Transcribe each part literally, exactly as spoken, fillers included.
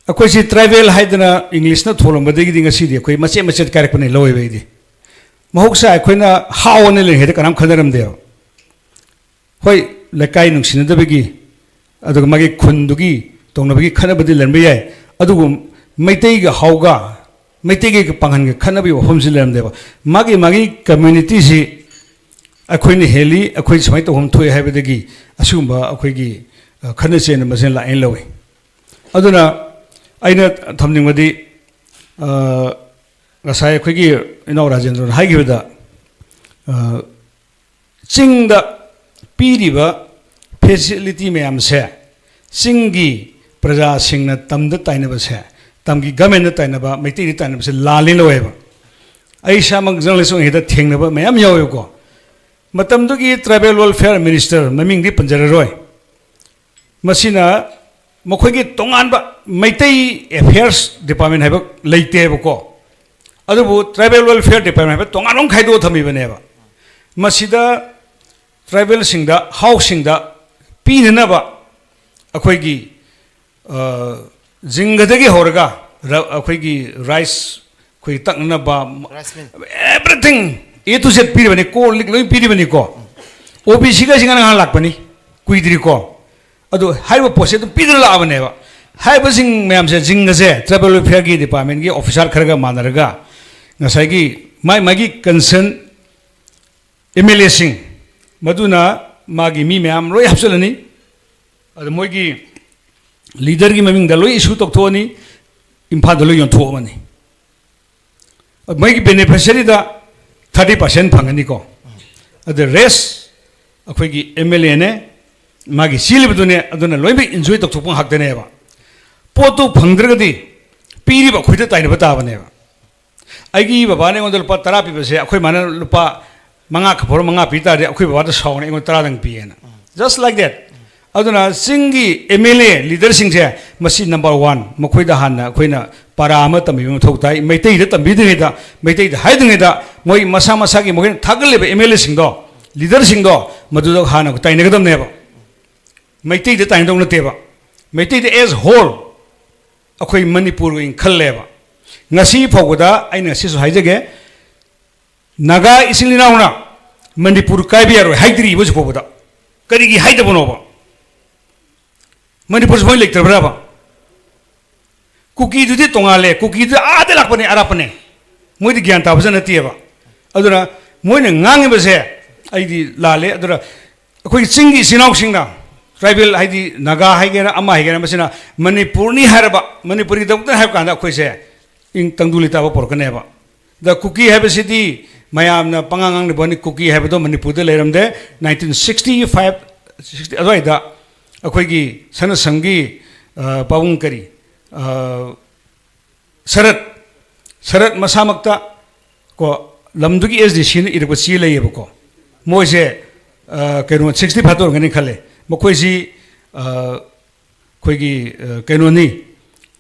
ꯑꯩꯈꯣꯏꯁꯤ ꯇ꯭ꯔꯥꯏꯕꯦꯜ ꯍꯥꯏꯗꯅ ꯏꯪꯂꯤꯁꯅ ꯊꯣꯜꯂꯝꯕꯗꯒꯤꯗꯤ ꯉꯁꯤꯗꯤ ꯑꯩꯈꯣꯏ ꯃꯆꯦꯠ ꯃꯆꯦꯠ ꯀꯥꯏꯔꯛꯄꯅꯤ ꯂꯧꯋꯦꯕ ꯑꯩꯗꯤ꯫ ꯃꯍꯧꯁꯥ ꯑꯩꯈꯣꯏꯅ ꯍꯥꯎꯑꯅ ꯂꯩꯔꯤꯉꯩꯗ ꯀꯅꯥꯝ ꯈꯟꯅꯔꯝꯗꯦꯕ꯫ ꯍꯣꯏ, ꯂꯩꯀꯥꯏ ꯅꯨꯡꯁꯤꯅꯗꯕꯒꯤ, ꯑꯗꯨꯒ ꯃꯥꯒꯤ ꯈꯨꯟꯗꯨꯒꯤ ꯇꯧꯅꯕꯒꯤ ꯈꯠꯅꯕꯗꯤ ꯂꯩꯔꯝꯕ ꯌꯥꯏ, ꯑꯗꯨꯕꯨ ꯃꯩꯇꯩꯒ ꯍꯥꯎꯒ, ꯃꯩꯇꯩꯒ ꯄꯥꯡꯒꯟꯒ ꯈꯠꯅꯕꯒꯤ ꯋꯥꯐꯝꯁꯤ ꯂꯩꯔꯝꯗꯦꯕ꯫ ꯃꯥꯒꯤ ꯃꯥꯒꯤ ꯀꯝꯃ꯭ꯌꯨꯅꯤꯇꯤꯁꯤ ꯑꯩꯈꯣꯏꯅ ꯍꯦꯜꯂꯤ, ꯑꯩꯈꯣꯏ ꯁꯨꯃꯥꯏꯅ ꯇꯧꯐꯝ ꯊꯣꯛꯏ ꯍꯥꯏꯕꯗꯒꯤ ꯑꯁꯤꯒꯨꯝꯕ ꯑꯩꯈꯣꯏꯒꯤ, ꯑ, ꯈꯠꯅ ꯆꯩꯅꯕꯁꯤꯅ ꯂꯥꯛꯑꯦꯅ ꯂꯧꯏ꯫ ꯑꯗꯨꯅ ꯑꯩꯅ ꯊꯝꯅꯤꯡꯕꯗꯤ, ꯑ, ꯉꯁꯥꯏ ꯑꯩꯈꯣꯏꯒꯤ ꯏꯅꯥꯎ ꯔꯥꯖꯦꯟꯗ꯭ꯔꯅ ꯍꯥꯏꯈꯤꯕꯗ, ꯑ, ꯆꯤꯡꯗ ꯄꯤꯔꯤꯕ ꯐꯦꯁꯤꯂꯤꯇꯤ ꯃꯌꯥꯝꯁꯦ ꯆꯤꯡꯒꯤ ꯄ꯭ꯔꯖꯥꯁꯤꯡꯅ ꯇꯝꯗ ꯇꯥꯏꯅꯕꯁꯦ, ꯇꯝꯒꯤ ꯒꯃꯦꯟꯗ ꯇꯥꯏꯅꯕ, ꯃꯩꯇꯩꯗ ꯇꯥꯏꯅꯕꯁꯦ ꯂꯥꯜꯂꯦꯅ ꯂꯧꯋꯦꯕ꯫ ꯑꯩ ꯏꯁꯥꯃꯛ ꯖꯔꯅꯦꯂꯤꯁ ꯑꯣꯏꯔꯤꯉꯩꯗ ꯊꯦꯡꯅꯕ ꯃꯌꯥꯝ ꯌꯥꯎꯋꯦꯕꯀꯣ꯫ ꯃꯇꯝꯗꯨꯒꯤ ꯇ꯭ꯔꯥꯏꯕꯦꯜ ꯋꯦꯜꯐꯤꯌꯔ ꯃꯤꯅꯤꯁꯇꯔ, ꯃꯃꯤꯡꯗꯤ ꯄꯟꯖꯔꯔꯣꯏ, ꯃꯁꯤꯅ ꯃꯈꯣꯏꯒꯤ ꯇꯣꯉꯥꯟꯕ ꯃꯩꯇꯩ ꯑꯦꯐꯤꯌꯔꯁ ꯗꯤꯄꯥꯔꯠꯃꯦꯟ ꯍꯥꯏꯕ ꯂꯩꯇꯦꯕꯀꯣ, ꯑꯗꯨꯕꯨ ꯇ꯭ꯔꯥꯏꯕꯦꯜ ꯋꯦꯜꯐꯤꯌꯔ ꯗꯤꯄꯥꯔꯠꯃꯦꯟ ꯍꯥꯏꯕ ꯇꯣꯉꯥꯟꯕ ꯑꯃ ꯈꯥꯏꯗꯣꯛꯑ ꯊꯝꯃꯤꯕꯅꯦꯕ꯫ ꯃꯁꯤꯗ ꯇ꯭ꯔꯥꯏꯕꯦꯜꯁꯤꯡꯗ, ꯍꯥꯎꯁꯤꯡꯗ ꯄꯤꯅꯅꯕ ꯑꯩꯈꯣꯏꯒꯤ, ꯑ, ꯖꯤꯡꯒꯗꯒꯤ ꯍꯧꯔꯒ ꯔ-, ꯑꯩꯈꯣꯏꯒꯤ ꯔꯥꯏꯁ, ꯑꯩꯈꯣꯏꯒꯤ ꯇꯛꯅꯅꯕ, Rice mill. Everything, A to Z ꯄꯤꯔꯤꯕꯅꯤ, ꯀꯣꯜ ꯂꯤꯛ ꯂꯣꯏ ꯄꯤꯔꯤꯕꯅꯤꯀꯣ꯫ ꯑꯣ ꯕꯤ ꯁꯤꯒꯁꯤ ꯉꯔꯥꯡ ꯉꯍꯥꯟ ꯂꯥꯛꯄꯅꯤ, ꯀꯨꯏꯗ꯭ꯔꯤꯀꯣ꯫ ꯑꯗꯨ ꯍꯥꯏꯔꯤꯕ ꯄꯣꯠꯁꯦ ꯑꯗꯨꯝ ꯄꯤꯗꯨꯅ ꯂꯥꯛꯑꯕꯅꯦꯕ꯫ ꯍꯥꯏꯔꯤꯕꯁꯤꯡ ꯃꯌꯥꯝꯁꯦ, ꯖꯤꯡꯒꯁꯦ ꯇ꯭ꯔꯥꯏꯕꯦꯜ ꯋꯦꯜꯐꯤꯌꯔꯒꯤ ꯗꯤꯄꯥꯔꯠꯃꯦꯟꯒꯤ ꯑꯣꯐꯤꯁꯥꯔ ꯈꯔꯒ ꯃꯥꯟꯅꯔꯒ ꯉꯁꯥꯏꯒꯤ ꯃꯥꯏ ꯃꯥꯒꯤ ꯀꯟꯁꯔꯟ ꯑꯦꯝ ꯑꯦꯜ ꯑꯦꯁꯤꯡ, ꯃꯗꯨꯅ ꯃꯥꯒꯤ ꯃꯤ ꯃꯌꯥꯝ ꯂꯣꯏ ꯍꯥꯞꯆꯤꯜꯂꯅꯤ꯫ ꯑꯗ ꯃꯣꯏꯒꯤ ꯂꯤꯗꯔꯒꯤ ꯃꯃꯤꯡꯗ ꯂꯣꯏ ꯏꯁꯨ ꯇꯧꯊꯣꯛꯑꯅꯤ, ꯏꯝꯐꯥꯜꯗ ꯂꯣꯏ ꯌꯣꯟꯊꯣꯛꯑꯃꯅꯤ꯫ ꯃꯣꯏꯒꯤ ꯕꯦꯅꯤꯐꯤꯁꯔꯤꯗ ꯊꯥꯔꯇꯤ ꯄꯥꯔꯁꯦꯟ ꯐꯪꯒꯅꯤꯀꯣ꯫ ꯑꯗ ꯔꯦꯁ ꯑꯩꯈꯣꯏꯒꯤ ꯑꯦꯝ ꯑꯦꯜ ꯑꯦꯅꯦ, ꯃꯥꯒꯤ ꯆꯦꯜꯂꯤꯕꯗꯨꯅꯦ, ꯑꯗꯨꯅ ꯂꯣꯏꯅꯃꯛ ꯏꯟꯖꯣꯏ ꯇꯧꯊꯣꯛꯄ ꯉꯥꯛꯇꯅꯦꯕ꯫ ꯄꯣꯠꯇꯨ ꯐꯪꯗ꯭ꯔꯒꯗꯤ ꯄꯤꯔꯤꯕ ꯑꯩꯈꯣꯏꯗ ꯇꯥꯏꯅꯕ ꯇꯥꯕꯅꯦꯕ꯫ ꯑꯩꯒꯤ ꯕꯕꯥꯅ ꯑꯩꯉꯣꯟꯗ ꯂꯨꯄꯥ ꯇꯔꯥ ꯄꯤꯕꯁꯦ, ꯑꯩꯈꯣꯏ ꯃꯥꯅ ꯂꯨꯄꯥ ꯃꯉꯥ ꯈꯛ ꯄꯣꯔ ꯃꯉꯥ ꯄꯤ ꯇꯥꯔꯗꯤ, ꯑꯩꯈꯣꯏ ꯕꯕꯥꯗ ꯁꯥꯎꯅ ꯑꯩꯉꯣꯟꯗ ꯇꯔꯥꯗꯪ ꯄꯤꯌꯦꯅ꯫ Just like that. ꯑꯗꯨꯅ ꯆꯤꯡꯒꯤ ꯑꯦꯝ ꯑꯦꯜ ꯑꯦ ꯂꯤꯗꯔꯁꯤꯡꯁꯦ, ꯃꯁꯤ ꯅꯝꯕꯔ ꯋꯥꯟ, ꯃꯈꯣꯏꯗ ꯍꯥꯟꯅ ꯑꯩꯈꯣꯏꯅ ꯄꯔꯥ ꯑꯃ ꯇꯝꯕꯤꯕ ꯃꯊꯧ ꯇꯥꯏ꯫ ꯃꯩꯇꯩꯗ ꯇꯝꯕꯤꯗ꯭ꯔꯤꯉꯩꯗ, ꯃꯩꯇꯩꯗ ꯍꯥꯏꯗ꯭ꯔꯤꯉꯩꯗ, ꯃꯣꯏ ꯃꯁꯥ ꯃꯁꯥꯒꯤ ꯃꯈꯣꯏꯅ ꯊꯥꯒꯠꯂꯤꯕ ꯑꯦꯝ ꯑꯦꯜ ꯑꯦꯁꯤꯡꯗꯣ, ꯂꯤꯗꯔꯁꯤꯡꯗꯣ, ꯃꯗꯨꯗ ꯍꯥꯟꯅ ꯇꯥꯏꯅꯒꯗꯕꯅꯦꯕ꯫ ꯃꯩꯇꯩꯗ ꯇꯥꯏꯅꯗꯧ ꯅꯠꯇꯦꯕ꯫ ꯃꯩꯇꯩꯗ as whole, ꯑꯩꯈꯣꯏ ꯃꯅꯤꯄꯨꯔꯒꯤ ꯑꯣꯏꯅ ꯈꯜꯂꯦꯕ꯫ ꯉꯁꯤ ꯐꯥꯎꯕꯗ ꯑꯩꯅ ꯉꯁꯤꯁꯨ ꯍꯥꯏꯖꯒꯦ, ꯅꯥꯒꯥ ꯏꯆꯤꯜ ꯏꯅꯥꯎꯅ ꯃꯅꯤꯄꯨꯔ ꯀꯥꯏꯕ ꯌꯥꯔꯣꯏ ꯍꯥꯏꯗ꯭ꯔꯤꯕ ꯍꯧꯖꯤꯛ ꯐꯥꯎꯕꯗ꯫ ꯀꯔꯤꯒꯤ ꯍꯥꯏꯗꯕꯅꯣꯕ? ꯃꯅꯤꯄꯨꯔꯁꯤ ꯃꯣꯏ ꯂꯩꯇ꯭ꯔꯕ꯭ꯔꯕ? ꯀꯨꯀꯤꯗꯨꯗꯤ ꯇꯣꯉꯥꯜꯂꯦ, ꯀꯨꯀꯤꯗꯨꯗꯤ ꯑꯥꯗ ꯂꯥꯛꯄꯅꯦ, ꯑꯔꯥꯞꯄꯅꯦ, ꯃꯣꯏꯗꯤ ꯒ꯭ꯌꯥꯟ ꯇꯥꯕꯁꯨ ꯅꯠꯇꯦꯕ꯫ ꯑꯗꯨꯅ ꯃꯣꯏꯅ ꯉꯥꯡꯉꯤꯕꯁꯦ ꯑꯩꯗꯤ ꯂꯥꯜꯂꯦ꯫ ꯑꯗꯨꯅ ꯑꯩꯈꯣꯏꯒꯤ ꯆꯤꯡꯒꯤ ꯏꯆꯤꯜ ꯏꯅꯥꯎꯁꯤꯡꯅ, ꯇ꯭ꯔꯥꯏꯕꯦꯜ ꯍꯥꯏꯗꯤ ꯅꯥꯒꯥ ꯍꯥꯏꯒꯦꯔꯥ ꯑꯃ ꯍꯥꯏꯒꯦꯔꯥ, ꯃꯁꯤꯅ ꯃꯅꯤꯄꯨꯔꯅꯤ ꯍꯥꯏꯔꯕ, ꯃꯅꯤꯄꯨꯔꯒꯤꯗꯃꯛꯇ ꯍꯥꯏꯕ ꯀꯥꯟꯗ ꯑꯩꯈꯣꯏꯁꯦ ꯏꯪ ꯇꯪꯗꯨ ꯂꯩꯇꯥꯕ ꯄꯣꯔꯛꯀꯅꯦꯕ꯫ ꯑꯗ ꯀꯨꯀꯤ ꯍꯥꯏꯕꯁꯤꯗꯤ ꯃꯌꯥꯝꯅ ꯄꯉꯥꯡ ꯉꯥꯡꯂꯤꯕ ꯋꯥꯅꯤ, ꯀꯨꯀꯤ ꯍꯥꯏꯕꯗꯣ ꯃꯅꯤꯄꯨꯔꯗ ꯂꯩꯔꯝꯗꯦ꯫ ꯅꯥꯏꯟꯇꯤꯟ ꯁꯤꯛꯁꯇꯤ ꯐꯥꯏꯚ, ꯁꯤꯛꯁꯇꯤ ꯑꯗꯨꯋꯥꯏꯗ ꯑꯩꯈꯣꯏꯒꯤ ꯁꯅꯥꯁꯝꯒꯤ, ꯑ, ꯄꯥꯕꯨꯡ ꯀꯔꯤ, ꯑ, ꯁꯔꯠ, ꯁꯔꯠ ꯃꯁꯥꯃꯛꯇ ꯀꯣ, ꯂꯝꯗꯨꯒꯤ ꯑꯦꯁ ꯗꯤ ꯁꯤꯅ ꯏꯔꯛꯄ ꯆꯦ ꯂꯩꯌꯦꯕꯀꯣ꯫ ꯃꯣꯏꯁꯦ, ꯑ, ꯀꯩꯅꯣ, ꯁꯤꯛꯁꯇꯤ ꯐꯥꯏꯚꯇ ꯑꯣꯏꯔꯝꯒꯅꯤ ꯈꯜꯂꯦ꯫ ꯃꯈꯣꯏꯁꯤ, ꯑ, ꯑꯩꯈꯣꯏꯒꯤ, ꯑ, ꯀꯩꯅꯣꯅꯤ,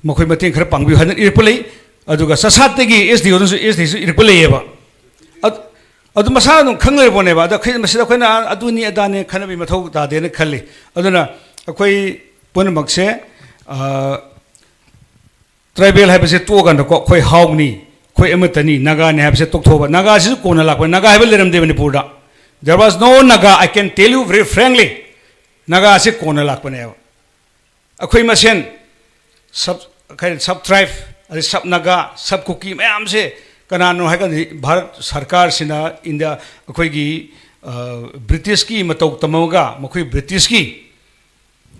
ꯃꯈꯣꯏ ꯃꯇꯦꯡ ꯈꯔ ꯄꯥꯡꯕꯤꯌꯨ ꯍꯥꯏꯗꯅ ꯏꯔꯛꯄ ꯂꯩ꯫ ꯑꯗꯨꯒ ꯆꯥꯁꯥꯠꯇꯒꯤ ꯑꯦꯁ ꯗꯤ ꯑꯣꯗꯁꯨ, ꯑꯦꯁ ꯗꯤꯁꯨ ꯏꯔꯛꯄ ꯂꯩꯌꯦꯕ꯫ ꯑꯗ-, ꯑꯗꯨ ꯃꯁꯥꯅ ꯑꯗꯨꯝ ꯈꯪ ꯂꯩꯔ ꯄꯣꯠꯅꯦꯕ꯫ ꯑꯗ ꯑꯩꯈꯣꯏ ꯃꯁꯤꯗ ꯑꯩꯈꯣꯏꯅ ꯑꯗꯨꯅꯤ ꯑꯗꯥꯅꯤ ꯈꯟꯅꯕꯒꯤ ꯃꯊꯧ ꯇꯥꯗꯦꯅ ꯈꯜꯂꯤ꯫ ꯑꯗꯨꯅ ꯑꯩꯈꯣꯏ ꯄꯨꯝꯅꯃꯛꯁꯦ, ꯑ, ꯇ꯭ꯔꯥꯏꯕꯦꯜ ꯍꯥꯏꯕꯁꯦ ꯇꯣꯛꯑꯀꯥꯟꯗꯀꯣ, ꯑꯩꯈꯣꯏ ꯍꯥꯎꯅꯤ, ꯑꯩꯈꯣꯏ ꯑꯃꯠꯇꯅꯤ, ꯅꯥꯒꯥꯅꯤ ꯍꯥꯏꯕꯁꯦ ꯇꯣꯛꯊꯣꯛꯑꯕ꯫ ꯅꯥꯒꯥꯁꯤꯁꯨ ꯀꯣꯟꯅ ꯂꯥꯛꯄꯅꯤ, ꯅꯥꯒꯥ ꯍꯥꯏꯕ ꯂꯩꯔꯝꯗꯦ ꯃꯅꯤꯄꯨꯔꯗ꯫ There was no Naga, I can tell you very frankly. ꯅꯥꯒꯥꯁꯤ ꯀꯣꯟꯅ ꯂꯥꯛꯄꯅꯦꯕ꯫ ꯑꯩꯈꯣꯏ ꯃꯁꯦꯟ ꯁꯕ, ꯀꯩ, ꯁꯕ ꯇ꯭ꯔꯥꯏꯕ, ꯑꯗꯩ ꯁꯕ ꯅꯥꯒꯥ, ꯁꯕ ꯀꯨꯀꯤ ꯃꯌꯥꯝꯁꯦ ꯀꯅꯥꯅꯣ ꯍꯥꯏꯔꯀꯥꯟꯗ ꯚꯥꯔꯠ ꯁꯔꯀꯥꯔꯁꯤꯅ ꯏꯟꯗꯤꯌꯥ, ꯑꯩꯈꯣꯏꯒꯤ, ꯑ, ꯕ꯭ꯔꯤꯇꯤꯁꯀꯤ ꯃꯇꯧ ꯇꯝꯃꯒ ꯃꯈꯣꯏ ꯕ꯭ꯔꯤꯇꯤꯁꯀꯤ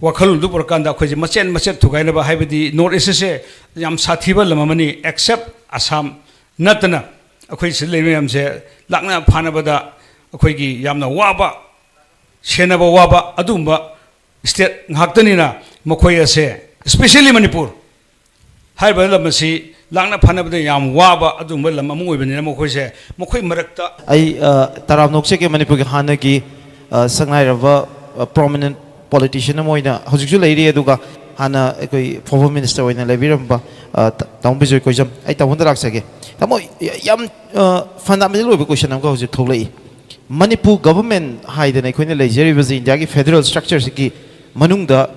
ꯋꯥꯈꯜꯂꯣꯟꯗꯨ ꯄꯨꯔꯛꯀꯥꯟꯗ ꯑꯩꯈꯣꯏꯁꯦ ꯃꯆꯦꯠ ꯃꯆꯦꯠ ꯊꯨꯒꯥꯏꯅꯕ, ꯍꯥꯏꯕꯗꯤ ꯅꯣꯔꯠ ꯏꯁ ꯑꯁꯦ ꯌꯥꯝ ꯁꯥꯊꯤꯕ ꯂꯝ ꯑꯃꯅꯤ, except ꯑꯁꯥꯝ ꯅꯠꯇꯅ ꯑꯩꯈꯣꯏ ꯁꯤꯗ ꯂꯩꯔꯤꯕ ꯃꯌꯥꯝꯁꯦ ꯂꯥꯛꯅ ꯐꯥꯅꯕꯗ ꯑꯩꯈꯣꯏꯒꯤ ꯌꯥꯝꯅ ꯋꯥꯕ, ꯁꯦꯟꯅꯕ ꯋꯥꯕ ꯑꯗꯨꯒꯨꯝꯕ ꯁ꯭ꯇꯦꯠ ꯉꯥꯛꯇꯅꯤꯅ ꯃꯈꯣꯏ ꯑꯁꯦ, especially ꯃꯅꯤꯄꯨꯔ ꯍꯥꯏꯔꯤꯕ ꯂꯝ ꯑꯁꯤ ꯂꯥꯛꯅ ꯐꯥꯅꯕꯗ ꯌꯥꯝ ꯋꯥꯕ ꯑꯗꯨꯒꯨꯝꯕ ꯂꯝ ꯑꯃ ꯑꯣꯏꯕꯅꯤꯅ ꯃꯈꯣꯏꯁꯦ, ꯃꯈꯣꯏ ꯃꯔꯛꯇ ꯑꯩ, ꯑ, ꯇꯔꯥꯝꯅ ꯑꯣꯛꯆꯒꯦ, ꯃꯅꯤꯄꯨꯔꯒꯤ ꯍꯥꯟꯅꯒꯤ, ꯑ, ꯁꯛꯅꯥꯏꯔꯕ, ꯑ, prominent politician ꯑꯃ ꯑꯣꯏꯅ ꯍꯧꯖꯤꯛꯁꯨ ꯂꯩꯔꯤ, ꯑꯗꯨꯒ ꯍꯥꯟꯅ ꯑꯩꯈꯣꯏ former minister ꯑꯣꯏꯅ ꯂꯩꯕꯤꯔꯝꯕ, ꯑ, ꯇ-, ꯇꯥꯃꯣ ꯕꯤꯖꯣꯏ ꯀꯣꯏꯖꯝ, ꯑꯩ ꯇꯥꯃꯣꯗ ꯂꯥꯛꯆꯒꯦ꯫ ꯇꯥꯃꯣ, ꯌꯥꯝ, ꯑ, fundamental ꯑꯣꯏꯕ question ꯑꯃꯒ ꯍꯧꯖꯤꯛ ꯊꯣꯛꯂꯛꯏ꯫ ꯃꯅꯤꯄꯨꯔ government ꯍꯥꯏꯗꯅ ꯑꯩꯈꯣꯏꯅ ꯂꯩꯖꯔꯤꯕꯁꯤ ꯏꯟꯗꯤꯌꯥꯒꯤ federal structure ꯁꯤꯒꯤ ꯃꯅꯨꯡꯗ,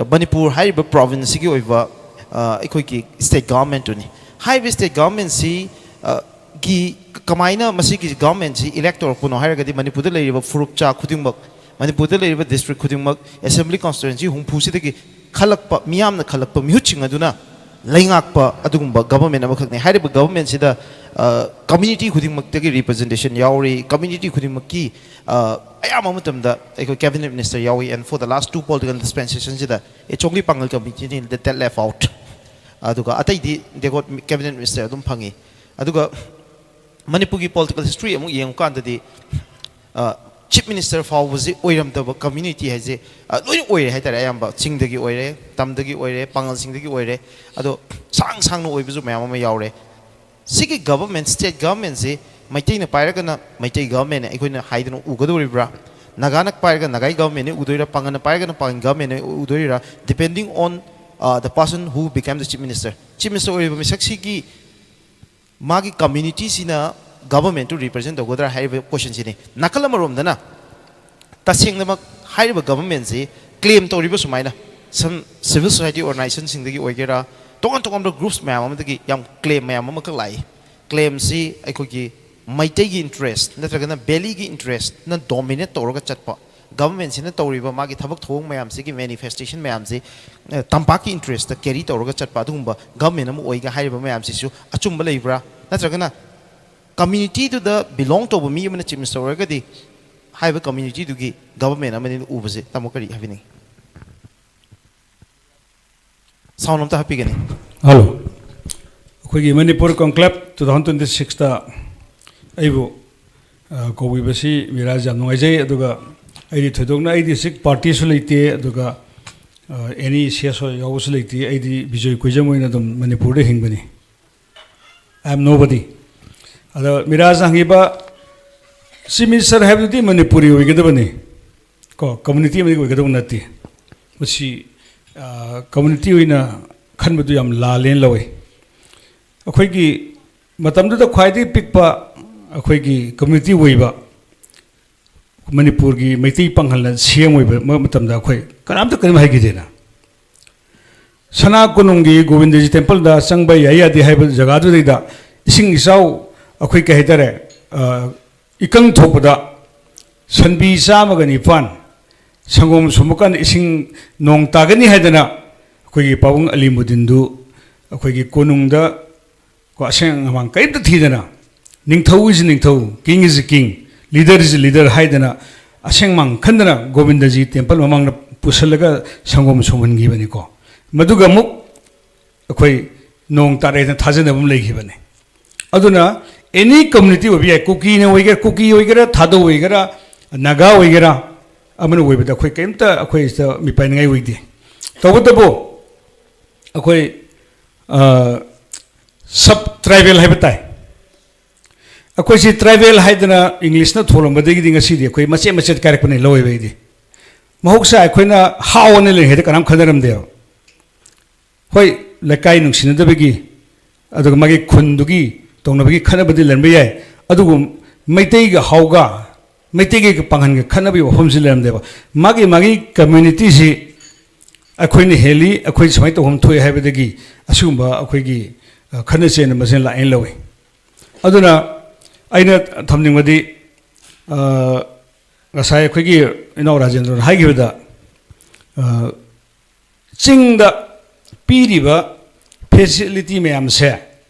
ꯑ, ꯃꯅꯤꯄꯨꯔ ꯍꯥꯏꯔꯤꯕ province ꯁꯤꯒꯤ ꯑꯣꯏꯕ ꯑ, ꯑꯩꯈꯣꯏꯒꯤ ꯁ꯭ꯇꯦꯠ ꯒꯚꯔꯟꯃꯦꯟꯠꯇꯨꯅꯤ꯫ ꯍꯥꯏꯔꯤꯕ ꯁ꯭ꯇꯦꯠ ꯒꯚꯔꯟꯃꯦꯟꯠꯁꯤ, ꯑ, ꯒꯤ ꯀꯃꯥꯏꯅ ꯃꯁꯤꯒꯤ ꯒꯚꯔꯟꯃꯦꯟꯠꯁꯤ ꯏꯂꯦꯛ ꯇꯧꯔꯛꯄꯅꯣ ꯍꯥꯏꯔꯒꯗꯤ, ꯃꯅꯤꯄꯨꯔꯗ ꯂꯩꯔꯤꯕ ꯐꯨꯔꯨꯞ ꯆꯥ ꯈꯨꯗꯤꯡꯃꯛ, ꯃꯅꯤꯄꯨꯔꯗ ꯂꯩꯔꯤꯕ ꯗꯤꯁꯇ꯭ꯔꯤꯛ ꯈꯨꯗꯤꯡꯃꯛ, ꯑꯦꯁꯦꯝꯕ꯭ꯂꯤ ꯀꯣꯟꯁꯇꯤꯇ꯭ꯋꯦꯟꯁꯤ ꯍꯨꯝꯐꯨꯁꯤꯗꯒꯤ ꯈꯜꯂꯛꯄ, ꯃꯤꯌꯥꯝꯅ ꯈꯜꯂꯛꯄ ꯃꯤꯍꯨꯠꯁꯤꯡ ꯑꯗꯨꯅ ꯂꯩꯉꯥꯛꯄ ꯑꯗꯨꯒꯨꯝꯕ ꯒꯚꯔꯟꯃꯦꯟꯠ ꯑꯃꯈꯛꯅꯤ꯫ ꯍꯥꯏꯔꯤꯕ ꯒꯚꯔꯟꯃꯦꯟꯠꯁꯤꯗ, ꯑ, ꯀꯝꯃ꯭ꯌꯨꯅꯤꯇꯤ ꯈꯨꯗꯤꯡꯃꯛꯇꯒꯤ ꯔꯤꯄ꯭ꯔꯖꯦꯟꯇꯦꯁꯟ ꯌꯥꯎꯔꯤ, ꯀꯝꯃ꯭ꯌꯨꯅꯤꯇꯤ ꯈꯨꯗꯤꯡꯃꯛꯀꯤ, ꯑ, ꯑꯌꯥꯝꯕ ꯃꯇꯝꯗ ꯑꯩꯈꯣꯏ ꯀꯦꯕꯤꯅꯦꯠ ꯃꯤꯅꯤꯁꯇꯔ ꯌꯥꯎꯏ, and for the last two political dispensationꯁꯤꯗ it's only ꯄꯥꯡꯒꯜ communityꯅꯤ that left out꯫ ꯑꯗꯨꯒ ꯑꯇꯩꯗꯤ they got cabinet minister ꯑꯗꯨꯝ ꯐꯪꯉꯤ꯫ ꯑꯗꯨꯒ ꯃꯅꯤꯄꯨꯔꯒꯤ ꯄꯣꯂꯤꯇꯤꯀꯦꯜ ꯍꯤꯁꯇ꯭ꯔꯤ ꯑꯃꯨꯛ ꯌꯦꯡꯉꯨꯀꯥꯟꯗꯗꯤ, ꯑ, ꯆꯤꯐ ꯃꯤꯅꯤꯁꯇꯔ ꯐꯥꯎꯕꯁꯤ ꯑꯣꯏꯔꯝꯗꯕ ꯀꯝꯃ꯭ꯌꯨꯅꯤꯇꯤ ꯍꯥꯏꯁꯦ, ꯑ, ꯂꯣꯏꯅ ꯑꯣꯏꯔꯦ ꯍꯥꯏꯇꯥꯔꯦ꯫ ꯑꯌꯥꯝꯕ ꯆꯤꯡꯗꯒꯤ ꯑꯣꯏꯔꯦ, ꯇꯝꯗꯒꯤ ꯑꯣꯏꯔꯦ, ꯄꯥꯡꯒꯜꯁꯤꯡꯗꯒꯤ ꯑꯣꯏꯔꯦ꯫ ꯑꯗꯣ ꯁꯥꯡ ꯁꯥꯡꯅ ꯑꯣꯏꯕꯁꯨ ꯃꯌꯥꯝ ꯑꯃ ꯌꯥꯎꯔꯦ꯫ ꯁꯤꯒꯤ ꯒꯚꯔꯟꯃꯦꯟꯠ, ꯁ꯭ꯇꯦꯠ ꯒꯚꯔꯟꯃꯦꯟꯠꯁꯤ ꯃꯩꯇꯩꯅ ꯄꯥꯏꯔꯒꯅ ꯃꯩꯇꯩ ꯒꯚꯔꯟꯃꯦꯟꯠꯅꯦ ꯑꯩꯈꯣꯏꯅ ꯍꯥꯏꯗꯅ ꯎꯒꯗꯧꯔꯤꯕ꯭ꯔꯥ? ꯅꯥꯒꯥꯅ ꯄꯥꯏꯔꯒ ꯅꯥꯒꯥꯏ ꯒꯚꯔꯟꯃꯦꯟꯠꯅꯦ ꯎꯗꯣꯏꯔꯥ? ꯄꯥꯡꯒꯜꯅ ꯄꯥꯏꯔꯒꯅ ꯄꯥꯡꯒꯜ ꯒꯚꯔꯟꯃꯦꯟꯠꯅꯦ ꯎꯗꯣꯏꯔꯥ? Depending on, uh, the person who became the chief minister꯫ Chief minister ꯑꯣꯏꯔꯤꯕ ꯃꯤꯁꯛꯁꯤꯒꯤ ꯃꯥꯒꯤ ꯀꯝꯃ꯭ꯌꯨꯅꯤꯇꯤꯁꯤꯅ ꯒꯚꯔꯟꯃꯦꯟꯠꯇꯨ ꯔꯤꯄ꯭ꯔꯖꯦꯟꯠ ꯇꯧꯒꯗ꯭ꯔꯥ ꯍꯥꯏꯔꯤꯕ ꯀꯣꯏꯁꯟꯁꯤꯅꯤ꯫ ꯅꯥꯀꯜ ꯑꯃꯔꯣꯝꯗꯅ ꯇꯁꯦꯡꯅꯃꯛ ꯍꯥꯏꯔꯤꯕ ꯒꯚꯔꯟꯃꯦꯟꯠꯁꯤ ꯀ꯭ꯂꯦꯝ ꯇꯧꯔꯤꯕ ꯁꯨꯃꯥꯏꯅ, some civil society organizationꯁꯤꯡꯗꯒꯤ ꯑꯣꯏꯒꯦꯔꯥ, ꯇꯣꯉꯥꯟ ꯇꯣꯉꯥꯟꯕ ꯒ꯭ꯔꯨꯞꯁ ꯃꯌꯥꯝ ꯑꯃꯗꯒꯤ ꯌꯥꯝ ꯀ꯭ꯂꯦꯝ ꯃꯌꯥꯝ ꯑꯃꯈꯛ ꯂꯥꯛꯏ꯫ ꯀ꯭ꯂꯦꯝꯁꯤ ꯑꯩꯈꯣꯏꯒꯤ ꯃꯩꯇꯩꯒꯤ ꯏꯟꯇꯔꯦꯁ ꯅꯠꯇ꯭ꯔꯒꯅ ꯚꯦꯂꯤꯒꯤ ꯏꯟꯇꯔꯦꯁꯅ ꯗꯣꯃꯤꯅꯦꯠ ꯇꯧꯔꯒ ꯆꯠꯄ, ꯒꯚꯔꯟꯃꯦꯟꯠꯁꯤꯅ ꯇꯧꯔꯤꯕ ꯃꯥꯒꯤ ꯊꯕꯛ ꯊꯧꯑꯣꯡ ꯃꯌꯥꯝꯁꯤꯒꯤ ꯃꯦꯅꯤꯐꯦꯁꯇꯦꯁꯟ ꯃꯌꯥꯝꯁꯤ, ꯑ, ꯇꯝꯄꯥꯛꯀꯤ ꯏꯟꯇꯔꯦꯁꯇ ꯀꯦꯔꯤ ꯇꯧꯔꯒ ꯆꯠꯄ ꯑꯗꯨꯒꯨꯝꯕ ꯒꯚꯔꯟꯃꯦꯟꯠ ꯑꯃ ꯑꯣꯏꯒ ꯍꯥꯏꯔꯤꯕ ꯃꯌꯥꯝꯁꯤꯁꯨ ꯑꯆꯨꯝꯕ ꯂꯩꯕ꯭ꯔꯥ? ꯅꯠꯇ꯭ꯔꯒꯅ ꯀꯝꯃ꯭ꯌꯨꯅꯤꯇꯤꯗꯨꯗ ꯕꯤꯂꯣꯡ ꯇꯧꯕ ꯃꯤ ꯑꯃꯅ ꯆꯤꯐ ꯃꯤꯅꯤꯁꯇꯔ ꯑꯣꯏꯔꯒꯗꯤ ꯍꯥꯏꯔꯤꯕ ꯀꯝꯃ꯭ꯌꯨꯅꯤꯇꯤꯗꯨꯒꯤ ꯒꯚꯔꯟꯃꯦꯟꯠ ꯑꯃꯅꯤ ꯎꯕꯁꯦ ꯇꯥꯃꯣ ꯀꯔꯤ ꯍꯥꯏꯕꯤꯅꯤꯡꯉꯤ? ꯁꯥꯎꯟ ꯑꯝꯇ ꯍꯥꯞꯄꯤꯒꯅꯤ꯫ ꯍꯜꯂꯣ꯫ ꯑꯩꯈꯣꯏꯒꯤ ꯃꯅꯤꯄꯨꯔ ꯀꯣꯟꯀ꯭ꯂꯦꯕ two thousand twenty sixꯇ ꯑꯩꯕꯨ, ꯑ, ꯀꯧꯕꯤꯕꯁꯤ ꯃꯤꯔꯥꯖ ꯌꯥꯝ ꯅꯨꯡꯉꯥꯏꯖꯩ꯫ ꯑꯗꯨꯒ ꯑꯩꯗꯤ ꯊꯣꯏꯗꯣꯛꯅ, ꯑꯩꯗꯤ ꯁꯤ ꯄꯥꯔꯇꯤꯁꯨ ꯂꯩꯇꯦ, ꯑꯗꯨꯒ, ꯑ, ꯑꯦꯅꯤ ꯁꯤ ꯑꯦꯁ ꯑꯣ ꯌꯥꯎꯕꯁꯨ ꯂꯩꯇꯦ꯫ ꯑꯩꯗꯤ ꯕꯤꯖꯣꯏ ꯀꯣꯏꯖꯝ ꯑꯣꯏꯅ ꯑꯗꯨꯝ ꯃꯅꯤꯄꯨꯔꯗ ꯍꯤꯡꯕꯅꯤ꯫ I am nobody꯫ ꯑꯗꯣ ꯃꯤꯔꯥꯖꯅ ꯍꯪꯉꯤꯕ ꯆꯤꯐ ꯃꯤꯅꯤꯁꯇꯔ ꯍꯥꯏꯕꯗꯨꯗꯤ ꯃꯅꯤꯄꯨꯔꯤ ꯑꯣꯏꯒꯗꯕꯅꯤ꯫ ꯀꯣ, ꯀꯝꯃ꯭ꯌꯨꯅꯤꯇꯤ ꯑꯃꯗꯒꯤ ꯑꯣꯏꯒꯗꯧꯕ ꯅꯠꯇꯦ꯫ ꯃꯁꯤ, ꯑ, ꯀꯝꯃ꯭ꯌꯨꯅꯤꯇꯤ ꯑꯣꯏꯅ ꯈꯟꯕꯗꯨ ꯌꯥꯝ ꯂꯥꯜꯂꯦꯅ ꯂꯧꯏ꯫ ꯑꯩꯈꯣꯏꯒꯤ ꯃꯇꯝꯗꯨꯗ ꯈ꯭ꯋꯥꯏꯗꯒꯤ ꯄꯤꯛꯄ ꯑꯩꯈꯣꯏꯒꯤ ꯀꯝꯃ꯭ꯌꯨꯅꯤꯇꯤ ꯑꯣꯏꯕ ꯃꯅꯤꯄꯨꯔꯒꯤ ꯃꯩꯇꯩ ꯄꯥꯡꯒꯜꯅ ꯁꯤ ꯑꯦꯝ ꯑꯣꯏꯕ ꯃ-, ꯃꯇꯝꯗ ꯑꯩꯈꯣꯏ ꯀꯅꯥꯝꯇ ꯀꯔꯤꯝ ꯍꯥꯏꯈꯤꯗꯦꯅ꯫ ꯁꯅꯥ ꯀꯣꯅꯨꯡꯒꯤ ꯒꯣꯕꯤꯟꯗꯖꯤ ꯇꯦꯝꯄꯜꯗ ꯆꯪꯕ ꯌꯥꯏ ꯌꯥꯗꯦ ꯍꯥꯏꯕ ꯖꯒꯥꯗꯨꯗꯩꯗ ꯏꯁꯤꯡ ꯏꯆꯥꯎ, ꯑꯩꯈꯣꯏ ꯀꯩ ꯍꯥꯏꯇꯥꯔꯦ, ꯑ, ꯏꯀꯪ ꯊꯣꯛꯄꯗ ꯁꯟꯕꯤ ꯆꯥꯝꯃꯒ ꯅꯤꯄꯥꯟ ꯁꯪꯒꯣꯝ ꯁꯨꯝꯕ ꯀꯥꯟꯗ ꯏꯁꯤꯡ ꯅꯣꯡ ꯇꯥꯒꯅꯤ ꯍꯥꯏꯗꯅ ꯑꯩꯈꯣꯏꯒꯤ ꯄꯥꯕꯨꯡ ꯑꯂꯤꯃꯨꯗꯤꯟꯗꯨ ꯑꯩꯈꯣꯏꯒꯤ ꯀꯣꯅꯨꯡꯗ ꯀꯣ, ꯑꯁꯦꯡ ꯑꯃꯥꯡ ꯀꯔꯤꯝꯇ ꯊꯤꯗꯅ, "ꯅꯤꯡꯊꯧ is ꯅꯤꯡꯊꯧ, king is king, leader is leader" ꯍꯥꯏꯗꯅ ꯑꯁꯦꯡ ꯃꯥꯡ ꯈꯟꯗꯅ ꯒꯣꯕꯤꯟꯗꯖꯤ ꯇꯦꯝꯄꯜ ꯃꯃꯥꯡꯗ ꯄꯨꯁꯜꯂꯒ ꯁꯪꯒꯣꯝ ꯁꯨꯝꯍꯟꯈꯤꯕꯅꯤꯀꯣ꯫ ꯃꯗꯨꯒ ꯑꯃꯨꯛ ꯑꯩꯈꯣꯏ ꯅꯣꯡ ꯇꯥꯔꯦꯅ ꯊꯥꯖꯅꯕ ꯑꯃ ꯂꯩꯈꯤꯕꯅꯤ꯫ ꯑꯗꯨꯅ any community ꯑꯣꯏꯕ ꯌꯥꯏ, ꯀꯨꯀꯤꯅ ꯑꯣꯏꯒꯦꯔꯥ, ꯀꯨꯀꯤ ꯑꯣꯏꯒꯦꯔꯥ, ꯊꯥꯗꯧ ꯑꯣꯏꯒꯦꯔꯥ, ꯅꯥꯒꯥ ꯑꯣꯏꯒꯦꯔꯥ, ꯑꯃꯅ ꯑꯣꯏꯕꯗ ꯑꯩꯈꯣꯏ ꯀꯔꯤꯝꯇ ꯑꯩꯈꯣꯏ ꯁꯤꯗ ꯃꯤꯄꯥꯏꯅꯤꯡꯉꯥꯏ ꯑꯣꯏꯗꯦ꯫ ꯇꯧꯕꯇꯕꯨ ꯑꯩꯈꯣꯏ, ꯑ, sub tribal ꯍꯥꯏꯕ ꯇꯥꯏ꯫ ꯑꯩꯈꯣꯏꯁꯤ tribal ꯍꯥꯏꯗꯅ ꯏꯪꯂꯤꯁꯅ ꯊꯣꯜꯂꯝꯕꯗꯒꯤꯗꯤ ꯉꯁꯤꯗꯤ ꯑꯩꯈꯣꯏ ꯃꯆꯦꯠ ꯃꯆꯦꯠ ꯀꯥꯏꯔꯛꯄꯅꯦ ꯂꯧꯋꯦꯕ ꯑꯩꯗꯤ꯫ ꯃꯍꯧꯁꯥ ꯑꯩꯈꯣꯏꯅ ꯍꯥꯎꯅ ꯂꯩ ꯍꯥꯏꯗ ꯀꯅꯥꯝ ꯈꯟꯅꯔꯝꯗꯦꯕ꯫ ꯍꯣꯏ, ꯂꯩꯀꯥꯏ ꯅꯨꯡꯁꯤꯅꯗꯕꯒꯤ, ꯑꯗꯨꯒ ꯃꯥꯒꯤ ꯈꯨꯟꯗꯨꯒꯤ ꯇꯧꯅꯕꯒꯤ ꯈꯠꯅꯕꯗꯤ ꯂꯩꯔꯝꯕ ꯌꯥꯏ, ꯑꯗꯨꯕꯨ ꯃꯩꯇꯩꯒ ꯍꯥꯎꯒ, ꯃꯩꯇꯩꯒ ꯄꯥꯡꯒꯟꯒ ꯈꯠꯅꯕꯒꯤ ꯋꯥꯐꯝꯁꯤ ꯂꯩꯔꯝꯗꯦꯕ꯫ ꯃꯥꯒꯤ, ꯃꯥꯒꯤ communityꯁꯤ ꯑꯩꯈꯣꯏꯅ ꯍꯦꯜꯂꯤ, ꯑꯩꯈꯣꯏ ꯁꯨꯃꯥꯏꯅ ꯇꯧꯐꯝ ꯊꯣꯛꯑꯦ ꯍꯥꯏꯕꯗꯒꯤ ꯑꯁꯤꯒꯨꯝꯕ ꯑꯩꯈꯣꯏꯒꯤ, ꯑ, ꯈꯠꯅ ꯆꯩꯅꯕꯁꯦ ꯂꯥꯛꯑꯦꯅ ꯂꯧꯏ꯫ ꯑꯗꯨꯅ ꯑꯩꯅ ꯊꯝꯅꯤꯡꯕꯗꯤ, ꯑ, ꯉꯁꯥꯏ ꯑꯩꯈꯣꯏꯒꯤ ꯏꯅꯥꯎ ꯔꯥꯖꯦꯟꯗ꯭ꯔꯅ ꯍꯥꯏꯈꯤꯕꯗ, ꯑ, ꯆꯤꯡꯗ ꯄꯤꯔꯤꯕ facility ꯃꯌꯥꯝꯁꯦ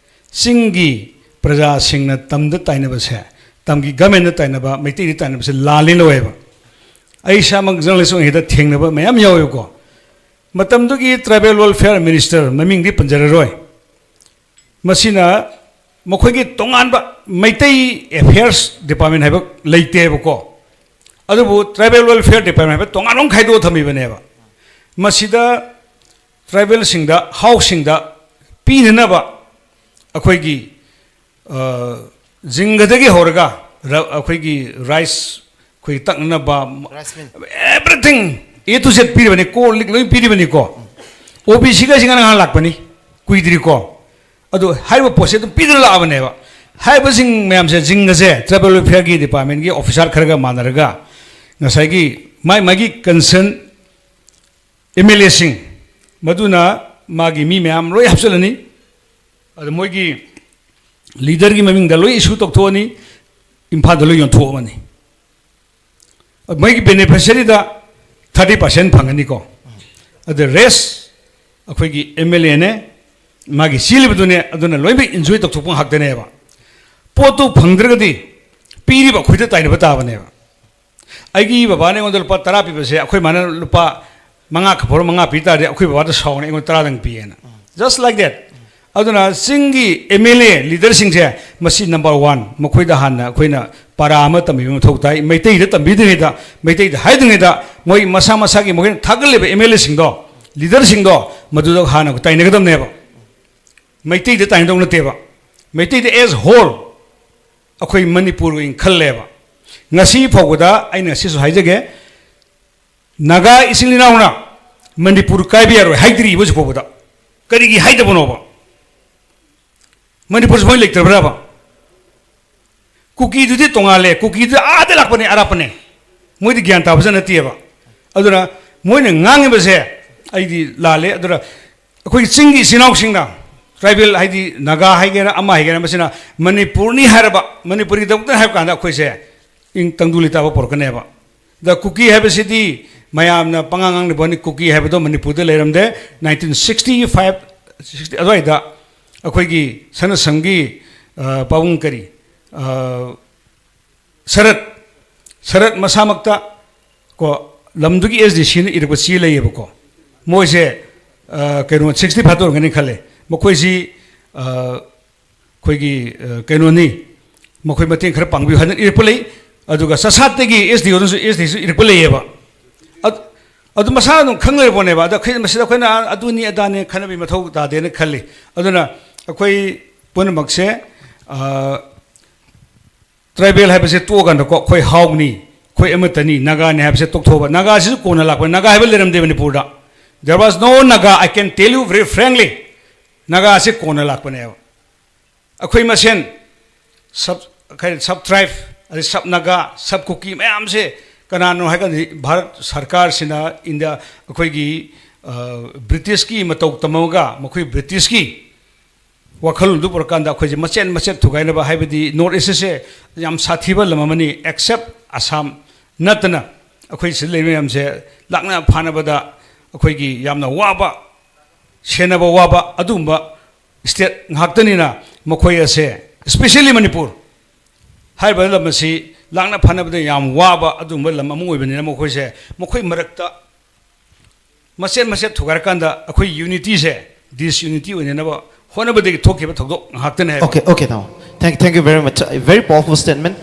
ꯆꯤꯡꯒꯤ ꯄ꯭ꯔꯖꯥꯁꯤꯡꯅ ꯇꯝꯗ ꯇꯥꯏꯅꯕꯁꯦ, ꯇꯝꯒꯤ governmentꯅ ꯇꯥꯏꯅꯕ, ꯃꯩꯇꯩꯗ ꯇꯥꯏꯅꯕꯁꯦ ꯂꯥꯜꯂꯦ ꯂꯧꯋꯦꯕ꯫ ꯑꯩ ꯏꯁꯥꯃꯛ journalist ꯑꯣꯏꯔꯤꯉꯩꯗ ꯊꯦꯡꯅꯕ ꯃꯌꯥꯝ ꯌꯥꯎꯋꯦꯕꯀꯣ꯫ ꯃꯇꯝꯗꯨꯒꯤ tribal welfare minister, ꯃꯃꯤꯡꯗꯤ ꯄꯟꯖꯔꯔꯣꯏ, ꯃꯁꯤꯅ ꯃꯈꯣꯏꯒꯤ ꯇꯣꯉꯥꯟꯕ ꯃꯩꯇꯩ affairs department ꯍꯥꯏꯕ ꯂꯩꯇꯦꯕꯀꯣ, ꯑꯗꯨꯕꯨ tribal welfare department ꯍꯥꯏꯕ ꯇꯣꯉꯥꯟꯕ ꯑꯃ ꯈꯥꯏꯗꯣꯛꯑ ꯊꯝꯃꯤꯕꯅꯦꯕ꯫ ꯃꯁꯤꯗ tribalꯁꯤꯡꯗ, ꯍꯥꯎꯁꯤꯡꯗ ꯄꯤꯅꯅꯕ ꯑꯩꯈꯣꯏꯒꯤ, ꯑ, ꯖꯤꯡꯒꯗꯒꯤ ꯍꯧꯔꯒ ꯔ-, ꯑꯩꯈꯣꯏꯒꯤ rice, ꯑꯩꯈꯣꯏꯒꯤ ꯇꯛꯅꯅꯕ, rice mill, everything, A to Z ꯄꯤꯔꯤꯕꯅꯤ, ꯀꯣꯜ ꯂꯤꯛ ꯂꯣꯏ ꯄꯤꯔꯤꯕꯅꯤꯀꯣ꯫ OBCꯒꯁꯤ ꯉꯔꯥꯡ ꯉꯍꯥꯟ ꯂꯥꯛꯄꯅꯤ, ꯀꯨꯏꯗ꯭ꯔꯤꯀꯣ꯫ ꯑꯗꯣ ꯍꯥꯏꯔꯤꯕ ꯄꯣꯠꯁꯦ ꯑꯗꯨꯝ ꯄꯤꯗꯨꯅ ꯂꯥꯛꯑꯕꯅꯦꯕ꯫ ꯍꯥꯏꯔꯤꯕꯁꯤꯡ ꯃꯌꯥꯝꯁꯦ, ꯖꯤꯡꯒꯁꯦ tribal welfareꯒꯤ departmentꯀꯤ officer ꯈꯔꯒ ꯃꯥꯟꯅꯔꯒ ꯉꯁꯥꯏꯒꯤ ꯃꯥꯏ ꯃꯥꯒꯤ concern MLAꯁꯤꯡ, ꯃꯗꯨꯅ ꯃꯥꯒꯤ ꯃꯤ ꯃꯌꯥꯝ ꯂꯣꯏ ꯍꯥꯞꯆꯤꯜꯂꯅꯤ꯫ ꯑꯗ ꯃꯣꯏꯒꯤ ꯂꯤꯗꯔꯒꯤ ꯃꯃꯤꯡꯗ ꯂꯣꯏ ꯏꯁꯨ ꯇꯧꯊꯣꯛꯑꯅꯤ, ꯏꯝꯐꯥꯜꯗ ꯂꯣꯏ ꯌꯣꯟꯊꯣꯛꯑꯃꯅꯤ꯫ ꯃꯣꯏꯒꯤ ꯕꯦꯅꯤꯐꯤꯁꯔꯤꯗ ꯊꯥꯔꯇꯤ ꯄꯥꯔꯁꯦꯟ ꯐꯪꯒꯅꯤꯀꯣ꯫ ꯑꯗ ꯔꯦꯁ ꯑꯩꯈꯣꯏꯒꯤ ꯑꯦꯝ ꯑꯦꯜ ꯑꯦꯅꯦ, ꯃꯥꯒꯤ ꯆꯦꯜꯂꯤꯕꯗꯨꯅꯦ, ꯑꯗꯨꯅ ꯂꯣꯏꯅꯃꯛ ꯏꯟꯖꯣꯏ ꯇꯧꯊꯣꯛꯄ ꯉꯥꯛꯇꯅꯦꯕ꯫ ꯄꯣꯠꯇꯨ ꯐꯪꯗ꯭ꯔꯒꯗꯤ ꯄꯤꯔꯤꯕ ꯑꯩꯈꯣꯏꯗ ꯇꯥꯏꯅꯕ ꯇꯥꯕꯅꯦꯕ꯫ ꯑꯩꯒꯤ ꯕꯕꯥꯅ ꯑꯩꯉꯣꯟꯗ ꯂꯨꯄꯥ ꯇꯔꯥ ꯄꯤꯕꯁꯦ ꯑꯩꯈꯣꯏ ꯃꯥꯅ ꯂꯨꯄꯥ ꯃꯉꯥ ꯈꯛ ꯄꯣꯔ ꯃꯉꯥ ꯄꯤ ꯇꯥꯔꯗꯤ ꯑꯩꯈꯣꯏ ꯕꯕꯥꯗ ꯁꯥꯎꯅ ꯑꯩꯉꯣꯟꯗ ꯇꯔꯥꯗꯪ ꯄꯤꯌꯦꯅ꯫ Just like that. ꯑꯗꯨꯅ ꯆꯤꯡꯒꯤ ꯑꯦꯝ ꯑꯦꯜ ꯑꯦ ꯂꯤꯗꯔꯁꯤꯡꯁꯦ ꯃꯁꯤ ꯅꯝꯕꯔ ꯋꯥꯟ, ꯃꯈꯣꯏꯗ ꯍꯥꯟꯅ ꯑꯩꯈꯣꯏꯅ ꯄꯔꯥ ꯑꯃ ꯇꯝꯕꯤꯕ ꯃꯊꯧ ꯇꯥꯏ꯫ ꯃꯩꯇꯩꯗ ꯇꯝꯕꯤꯗ꯭ꯔꯤꯉꯩꯗ, ꯃꯩꯇꯩꯗ ꯍꯥꯏꯗ꯭ꯔꯤꯉꯩꯗ ꯃꯣꯏ ꯃꯁꯥ ꯃꯁꯥꯒꯤ ꯃꯈꯣꯏꯅ ꯊꯥꯒꯠꯂꯤꯕ ꯑꯦꯝ ꯑꯦꯜ ꯑꯦꯁꯤꯡꯗꯣ, ꯂꯤꯗꯔꯁꯤꯡꯗꯣ ꯃꯗꯨꯗ ꯍꯥꯟꯅ ꯇꯥꯏꯅꯒꯗꯕꯅꯦꯕ꯫ ꯃꯩꯇꯩꯗ ꯇꯥꯏꯅꯗꯧ ꯅꯠꯇꯦꯕ꯫ ꯃꯩꯇꯩꯗ as whole ꯑꯩꯈꯣꯏ ꯃꯅꯤꯄꯨꯔꯒꯤ ꯑꯣꯏꯅ ꯈꯜꯂꯦꯕ꯫ ꯉꯁꯤ ꯐꯥꯎꯕꯗ ꯑꯩꯅ ꯉꯁꯤꯁꯨ ꯍꯥꯏꯖꯒꯦ, ꯅꯥꯒꯥ ꯏꯆꯤꯜ ꯏꯅꯥꯎꯅ ꯃꯅꯤꯄꯨꯔ ꯀꯥꯏꯕ ꯌꯥꯔꯣꯏ ꯍꯥꯏꯗ꯭ꯔꯤꯕ ꯍꯧꯖꯤꯛ ꯐꯥꯎꯕꯗ꯫ ꯀꯔꯤꯒꯤ ꯍꯥꯏꯗꯕꯅꯣꯕ? ꯃꯅꯤꯄꯨꯔꯁꯤ ꯃꯣꯏ ꯂꯩꯇ꯭ꯔꯕ꯭ꯔꯕ? ꯀꯨꯀꯤꯗꯨꯗꯤ ꯇꯣꯉꯥꯜꯂꯦ, ꯀꯨꯀꯤꯗꯨꯗꯤ ꯑꯥꯗ ꯂꯥꯛꯄꯅꯦ, ꯑꯔꯥꯞꯄꯅꯦ, ꯃꯣꯏꯗꯤ ꯒ꯭ꯌꯥꯟ ꯇꯥꯕꯁꯨ ꯅꯠꯇꯦꯕ꯫ ꯑꯗꯨꯅ ꯃꯣꯏꯅ ꯉꯥꯡꯉꯤꯕꯁꯦ ꯑꯩꯗꯤ ꯂꯥꯜꯂꯦ꯫ ꯑꯗꯨꯅ ꯑꯩꯈꯣꯏꯒꯤ ꯆꯤꯡꯒꯤ ꯏꯆꯤꯜ ꯏꯅꯥꯎꯁꯤꯡꯅ, ꯇ꯭ꯔꯥꯏꯕꯦꯜ ꯍꯥꯏꯗꯤ ꯅꯥꯒꯥ ꯍꯥꯏꯒꯦꯔꯥ ꯑꯃ ꯍꯥꯏꯒꯦꯔꯥ, ꯃꯁꯤꯅ ꯃꯅꯤꯄꯨꯔꯅꯤ ꯍꯥꯏꯔꯕ, ꯃꯅꯤꯄꯨꯔꯒꯤꯗꯃꯛꯇ ꯍꯥꯏꯕ ꯀꯥꯟꯗ ꯑꯩꯈꯣꯏꯁꯦ ꯏꯪ ꯇꯪꯗꯨ ꯂꯩꯇꯥꯕ ꯄꯨꯔꯛꯀꯅꯦꯕ꯫ ꯑꯗ ꯀꯨꯀꯤ ꯍꯥꯏꯕꯁꯤꯗꯤ ꯃꯌꯥꯝꯅ ꯄꯉꯥꯡ ꯉꯥꯡꯂꯤꯕ ꯋꯥꯅꯤ, ꯀꯨꯀꯤ ꯍꯥꯏꯕꯗꯣ ꯃꯅꯤꯄꯨꯔꯗ ꯂꯩꯔꯝꯗꯦ꯫ ꯅꯥꯏꯟꯇꯤꯟ ꯁꯤꯛꯁꯇꯤ ꯐꯥꯏꯚ, ꯁꯤꯛꯁꯇꯤ ꯑꯗꯨꯋꯥꯏꯗ ꯑꯩꯈꯣꯏꯒꯤ ꯁꯅꯥꯁꯝꯒꯤ, ꯑ, ꯄꯥꯕꯨꯡ ꯀꯔꯤ, ꯑ, ꯁꯔꯠ, ꯁꯔꯠ ꯃꯁꯥꯃꯛꯇ ꯀꯣ, ꯂꯝꯗꯨꯒꯤ ꯑꯦꯁ ꯗꯤ ꯁꯤꯅ ꯏꯔꯛꯄ ꯆꯦ ꯂꯩꯌꯦꯕꯀꯣ꯫ ꯃꯣꯏꯁꯦ, ꯑ, ꯀꯩꯅꯣ, ꯁꯤꯛꯁꯇꯤ ꯐꯥꯏꯚꯇ ꯑꯣꯏꯔꯝꯒꯅꯤ ꯈꯜꯂꯦ꯫ ꯃꯈꯣꯏꯁꯤ, ꯑ, ꯑꯩꯈꯣꯏꯒꯤ, ꯑ, ꯀꯩꯅꯣꯅꯤ, ꯃꯈꯣꯏ ꯃꯇꯦꯡ ꯈꯔ ꯄꯥꯡꯕꯤꯌꯨ ꯍꯥꯏꯗꯅ ꯏꯔꯛꯄ ꯂꯩ꯫ ꯑꯗꯨꯒ ꯆꯥꯁꯥꯠꯇꯒꯤ ꯑꯦꯁ ꯗꯤ ꯑꯣꯅꯁꯨ, ꯑꯦꯁ ꯗꯤꯁꯨ ꯏꯔꯛꯄ ꯂꯩꯌꯦꯕ꯫ ꯑꯗ-, ꯑꯗꯨ ꯃꯁꯥꯅ ꯑꯗꯨꯝ ꯈꯪ ꯂꯩꯔ ꯄꯣꯠꯅꯦꯕ꯫ ꯑꯗ ꯑꯩꯈꯣꯏ ꯃꯁꯤꯗ ꯑꯩꯈꯣꯏꯅ ꯑꯗꯨꯅꯤ ꯑꯗꯥꯅꯤ ꯈꯟꯅꯕꯒꯤ ꯃꯊꯧ ꯇꯥꯗꯦꯅ ꯈꯜꯂꯤ꯫ ꯑꯗꯨꯅ ꯑꯩꯈꯣꯏ ꯄꯨꯝꯅꯃꯛꯁꯦ, ꯑ, ꯇ꯭ꯔꯥꯏꯕꯦꯜ ꯍꯥꯏꯕꯁꯦ ꯇꯣꯛꯑꯀꯥꯟꯗꯀꯣ, ꯑꯩꯈꯣꯏ ꯍꯥꯎꯅꯤ, ꯑꯩꯈꯣꯏ ꯑꯃꯠꯇꯅꯤ, ꯅꯥꯒꯥꯅꯤ ꯍꯥꯏꯕꯁꯦ ꯇꯣꯛꯊꯣꯛꯑꯕ꯫ ꯅꯥꯒꯥꯁꯤꯁꯨ ꯀꯣꯟꯅ ꯂꯥꯛꯄ, ꯅꯥꯒꯥ ꯍꯥꯏꯕ ꯂꯩꯔꯝꯗꯦ ꯃꯅꯤꯄꯨꯔꯗ꯫ There was no Naga, I can tell you very frankly. ꯅꯥꯒꯥꯁꯤ ꯀꯣꯟꯅ ꯂꯥꯛꯄꯅꯦꯕ꯫ ꯑꯩꯈꯣꯏ ꯃꯁꯦꯟ ꯁꯕ, ꯀꯩ, ꯁꯕ ꯇ꯭ꯔꯥꯏꯕ, ꯑꯗꯩ ꯁꯕ ꯅꯥꯒꯥ, ꯁꯕ ꯀꯨꯀꯤ ꯃꯌꯥꯝꯁꯦ ꯀꯅꯥꯅꯣ ꯍꯥꯏꯔꯀꯥꯟꯗꯗꯤ ꯚꯥꯔꯠ ꯁꯔꯀꯥꯔꯁꯤꯅ ꯏꯟꯗꯤꯌꯥ, ꯑꯩꯈꯣꯏꯒꯤ, ꯕ꯭ꯔꯤꯇꯤꯁꯀꯤ ꯃꯇꯧ ꯇꯝꯃꯒ ꯃꯈꯣꯏ ꯕ꯭ꯔꯤꯇꯤꯁꯀꯤ ꯋꯥꯈꯜꯂꯣꯟꯗꯨ ꯄꯨꯔꯛꯀꯥꯟꯗ ꯑꯩꯈꯣꯏꯁꯦ ꯃꯆꯦꯠ ꯃꯆꯦꯠ ꯊꯨꯒꯥꯏꯅꯕ, ꯍꯥꯏꯕꯗꯤ ꯅꯣꯔꯠ ꯏꯁ ꯑꯁꯦ ꯌꯥꯝ ꯁꯥꯊꯤꯕ ꯂꯝ ꯑꯃꯅꯤ, ꯑꯦꯛꯁꯦꯞ ꯑꯁꯥꯝ ꯅꯠꯇꯅ꯫ ꯑꯩꯈꯣꯏ ꯁꯤꯗ ꯂꯩꯔꯤꯕ ꯃꯌꯥꯝꯁꯦ ꯂꯥꯛꯅ ꯐꯥꯅꯕꯗ ꯑꯩꯈꯣꯏꯒꯤ ꯌꯥꯝꯅ ꯋꯥꯕ, ꯁꯦꯟꯅꯕ ꯋꯥꯕ ꯑꯗꯨꯒꯨꯝꯕ ꯁ꯭ꯇꯦꯠ ꯉꯥꯛꯇꯅꯤꯅ, ꯃꯈꯣꯏ ꯑꯁꯦ, ꯏꯁꯄꯦꯁꯦꯜꯂꯤ ꯃꯅꯤꯄꯨꯔ ꯍꯥꯏꯔꯤꯕ ꯂꯝ ꯑꯁꯤ ꯂꯥꯛꯅ ꯐꯥꯅꯕꯗ ꯌꯥꯝ ꯋꯥꯕ ꯑꯗꯨꯒꯨꯝꯕ ꯂꯝ ꯑꯃ ꯑꯣꯏꯕꯅꯤꯅ, ꯃꯈꯣꯏꯁꯦ, ꯃꯈꯣꯏ ꯃꯔꯛꯇ ꯃꯆꯦꯠ ꯃꯆꯦꯠ ꯊꯨꯒꯥꯏꯔꯀꯥꯟꯗ ꯑꯩꯈꯣꯏ ꯌꯨꯅꯤꯇꯤꯁꯦ ꯗꯤꯁꯌꯨꯅꯤꯇꯤ ꯑꯣꯏꯅꯅꯕ ꯍꯣꯠꯅꯕꯗꯒꯤ ꯊꯣꯛꯈꯤꯕ ꯊꯧꯗꯣꯛ ꯉꯥꯛꯇꯅꯤ ꯍꯥꯏꯕ꯫ Okay, okay, now. Thank, thank you very much. A very powerful statement.